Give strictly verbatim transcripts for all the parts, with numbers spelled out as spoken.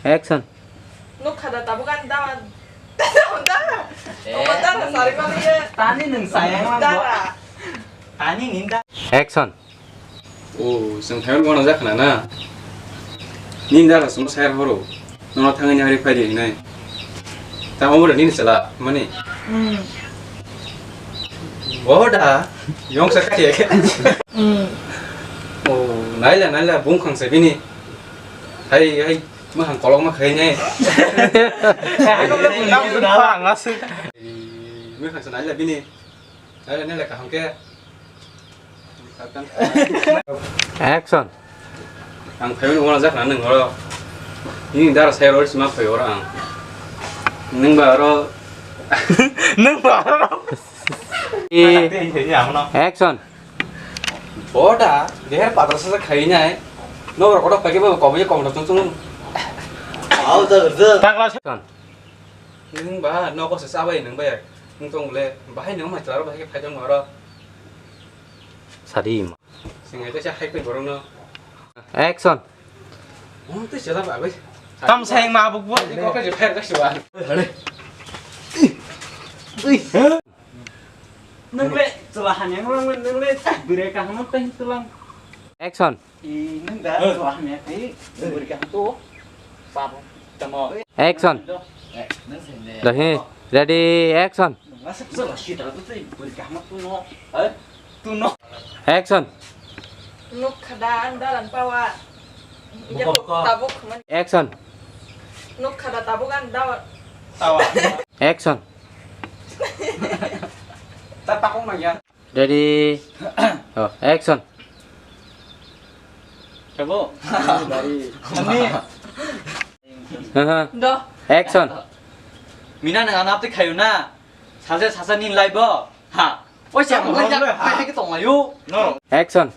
Action. Nukha da tabuk ani dara. Dara. Eh, Oma dara nang- sari mani ye. Tani nung sayang lang bo. Dara. Tani nin da. Action. O, chwng thaiwi bono jak khna na. Nin dara chwngno sayar horo. Nono thangwi ni hari phai di hinai. Ta omo da nini chwla mani. Hmm. Bo da yong sa kha ye. Hmm. O, naila naila bung khang se bini. Hai hai. Mwkhang kolokma khainai. Mwkhang se naila bini. Naila naila kaham khe. Action. Ang phaimani uana jak na nwng oro. Nini dara sai oro sima phai oro ang. Nwng ba oro. Nwng ba oro. Action. Boda, deher padra sa khai nai. No ro kodo pagi ba kobo ye kom ro tung tung. Au ta gerja. Takla sa. Nwng ba no ko sa sabai nwng ba ya. Nwng tong le bahai nwng ma charo bahai phai tong oro. Sadi ma. Singai ta sa hai pe borong no. Action. Tam sayang ma abuk bo. Ko ka je phai ka siwa. Nung le chwla hamya nung le nung le bwrwi kaham tei tulang. Action. I nung da chwla hamya tei bwrwi kaham to. Pabo tamo. Action. Dahi, ready, action. Nung asuk chwla sita to tei bwrwi kaham to no. Hai. Tu no. Action. Nuk khada an dalan pawa. Buka, buka. Tabuk man. Action. Nuk khada tabuk an dawa. Tawa. Action. Ta takong na ya. Ready. Oh, action. Chabo. Dari. Ani. Haha. Do. Action. Mina nang anap te khayu na. Saja saja nin lai bo. Ha. Oi, siya mo lai jak, hai hai ke tong ayu. No. Action.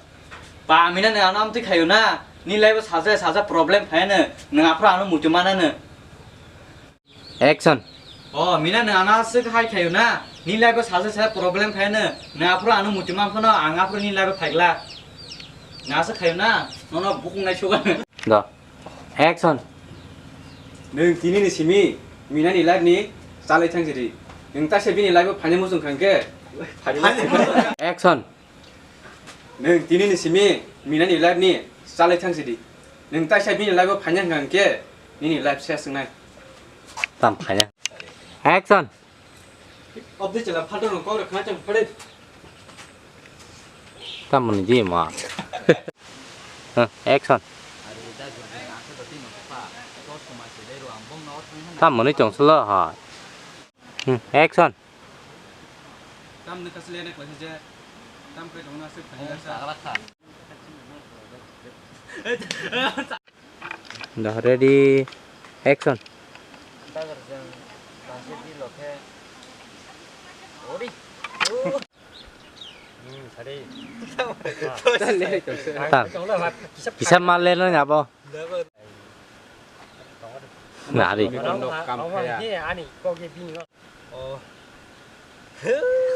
Pa mina ne ano amtwi khayu na. Ni lai bo saja saja problem phai ne. Nang aphra ano muchuma na ne. Action. O mina ne ano aswk hai khayu na. Ni lai bo saja saja problem phai ne. Nang aphra ano muchuma phano ang aphra ni lai bo phaigla. Na aswk khayu na. Nono bukung nai suga. Do. Action. Nwng tini ni simi Mina ni life ni chalai thang sidi. Nwng taisa bini life o phaina muchung khang khe. Action. Nwng tini ni simi Mina ni life ni chalai thang sidi. Nwng taisa bini life o phaina khang khe nini life ses wngnai. Tam phaina. Action. Obdi chela phalto rong kok rok khna chang phade. Tamoni di ma. Huh, action. Tamoni chong solo ha. Hmm, action. Tamni kasle ne kwasa je. Tam kai tong na se phai sa. Dah ready, action. Tam. Kisa mal le nang abo. Nari.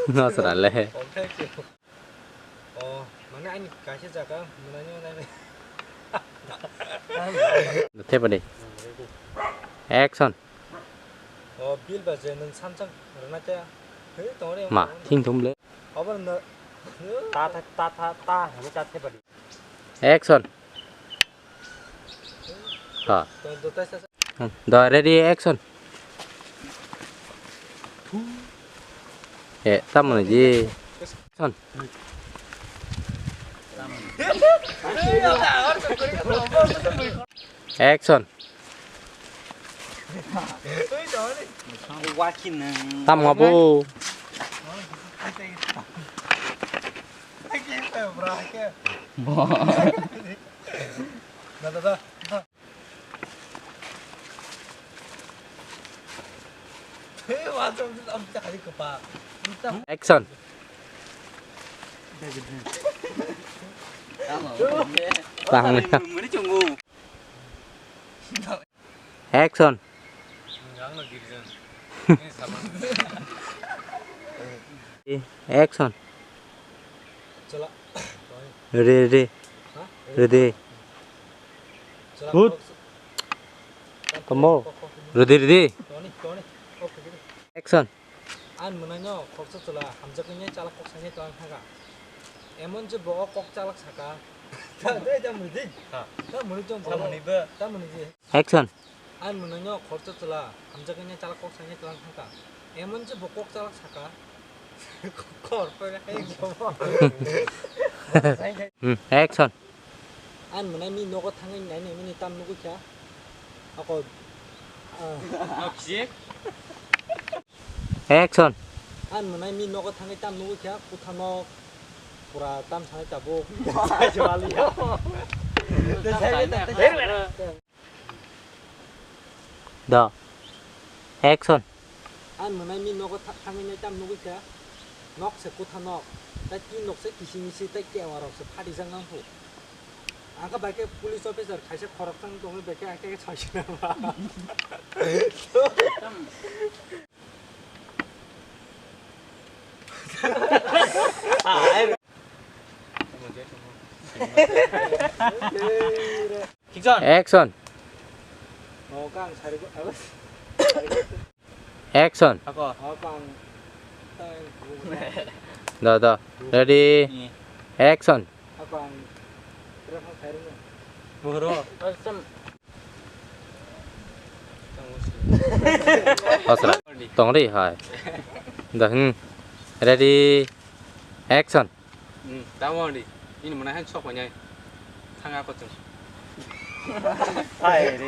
Nasra le. O, mane ani kaisa jaga, mwnani mwnani. Thepani. Action. O, bil ba je nwng samsang rwna khe, he, tongre. Ma, thing thum le. Obo no. Ta, ta, ta, ta, ta, hwnwi ta thepani. Action. Ha. Hmm, do ready, action. Eh, tamoni ji. Action. Action. Tamo bo. Action. Action. Action. Re, re. Re, re. Hut. Tomo. Ready, ready. Action. Ang mwnaino khoroksa chwla hamjakgwini chalak kok sainai twlang thangkha. Emon je bo o kok chalak saka. Ta, ta, ta mwnwi di. Ha. Ta mwnwi tong. Ta mwnwi bo. Ta mwnwi di. Action. Ang mwnaino khoroksa chwla hamjakgwini chalak kok sainai twlang thangkha. Emon je bo kok chalak saka. Khor pore hai jomo. Hmm, action. Ang mwnai mi nogo thangwi nainai mini tam nugwi kha. Ako, ah. Nok sik. Action. Ang mwnai mi nogo thangwi tam nugwi kha, kutha nok pura tam sanai tabuk. Sai wali ya. Da. Action. Ang mwnai mi nogo tha-, thangwi nai tam nugwi kha. Nok se kutha nok. Tai tin nok se kisi misi tai kewa rok se phatijak nang phu. Ang kha bai khe police officer kaisa khoroksa wng tongwi bai khe ang khe saisi na ba. Action. Action. Da, da. Ready. Action. Asra. Tongri hai. Da, hmm. Ready. Action. Hmm, tamo di. Ini mana han sok banyak. Thanga ko chung. Hai re.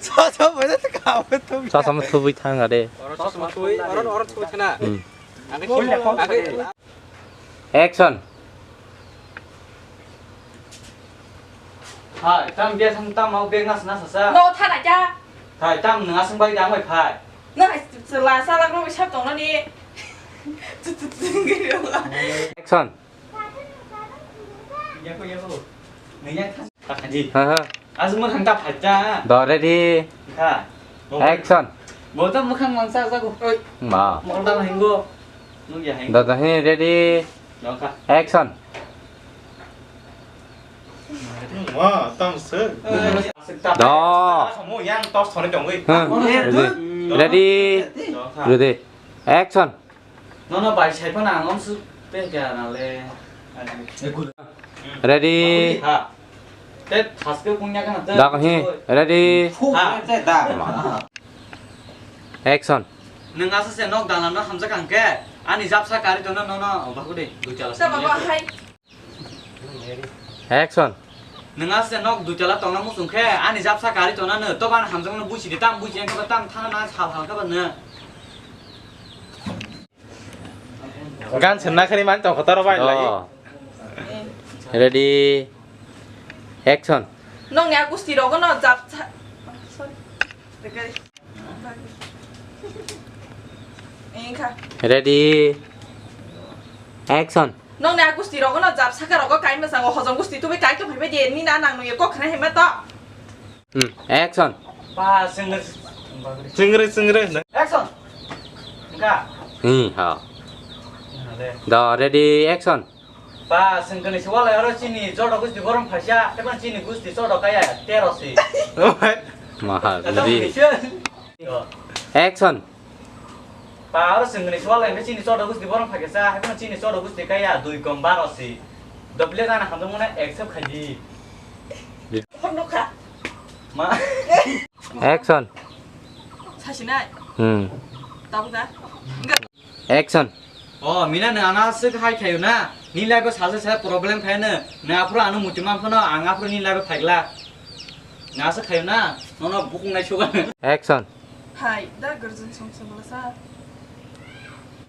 Sa sa mana tak kau tu. Sa sama tubui thanga de. Oro sok sama tubui, oro oro tubui thana. Hmm. Age age. Action. Hai, tam dia sang tam mau beng nas nas sa. No thana kya? Hai, tam nang asang bai dang bai phai. Na la sa la ko sab tong ni. Action. Yako yako. Nang yang thang. Takhaji. Ha ha. Azu mo thang ta phaja. Do ready. Kha. Action. Bo ta mukhang mangsa jago. Oi. Ma. Mol ta hingo. Nung ya hing. Da da he ready. Nokha. Action. Wa, tam se. Do. Mo yang tos thone tongwi. Ha. Ready. Ready. Ready. Action. Nono bai sai phano ang omsu pe kya na le. Ready. Ha. Te thaske kungya kana te. Dak hi. Ready. Ha. Action. Nwng asa se nok dalan no hamjak ang khe ani japsa kari tono nono baku de dui chala. Sa baba hai. Action. Nwng asa se nok dui chala tongna muchung khe ani japsa kari tona no to ban hamjak no busi de tam busi ang khe tam thana na sal hal khe ba no. Gan swnna khani man tong kotoro bai lai. Oh. Ready. Action. Nong ya gusti rogo no jap cha-, sorry. Engkha. Ready. Action. Nong ya gusti rogo no jap saka rogo kai ma sango hojom gusti tubi kai ke phai bai de ni na nang no ye kok khna hema to. Hmm, action. Ba, sengri. Sengri, sengri. Action. Engkha. Hmm, ha. Engkha le. Da, ready, action. Ba, sengkani se walai oro chini joto gusti borom phaisa, tebo chini gusti joto kaya tero si. Maha, ready. Action. Ba, aro sengkani se walai me chini joto gusti borom phaisa, tebo chini joto gusti kaya dui kom baro si. Doble dana hamjak mone accept khaidi. Hor nokha. Ma. Action. Sasinai. Hmm. Tabuk da. Action. O, mina nang ana sik hai khayo na. Ni life o sasa sa problem khayo na. Na aphuru ano muti man phano ang aphuru ni life o phaikla. Na sa khayo na. Nono bukung nai suga. Action. Hai, da garden song song la sa.